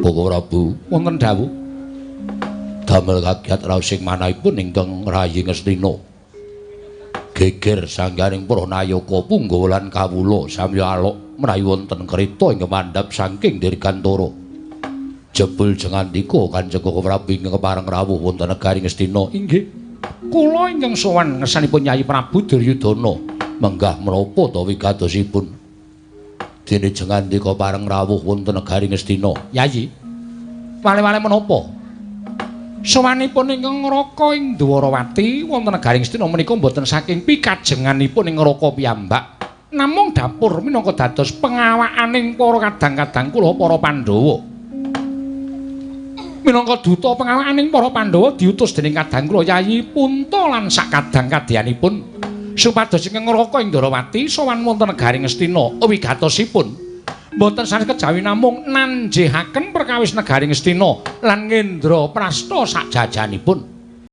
Bapak Prabu, wonten dawuh. Damel kagiat raos sing manahipun ingkang rayi Ngastina. Geger sangganing para nayaka punggawa lan kawula samya alok mrayu wonten kreta ingkang mandhap saking Dirgantara. Jebul jengandika Kanjeng Koko Prabu ingkang kepareng rawuh wonten negari Ngastina. Inggih. Kula ingkang sowan ngersanipun Yayi Prabu Duryudana menggah menapa ta wigatosipun? Dene jengandika pareng rawuh wonten negari Ngastina. Yayi, wale-wale menapa? Sowanipun ingkang Raka ing Dwarawati wonten negari Ngastina menika mboten saking pikajenganipun ing Raka piyambak, namung dapur minangka dados pengawakaning para kadang-kadang kula para Pandhawa. Minangka duta pengawakaning para Pandhawa diutus dening kadang kula Yayi Punta lan sakadang kadyanipun supados ingkang Raka ing Dwarawati sowan wonten negari Ngastina. Wigatosipun mboten sanes kejawi namung nanjehaken perkawis negari Ngastina lan ngendra prasta sajajanipun.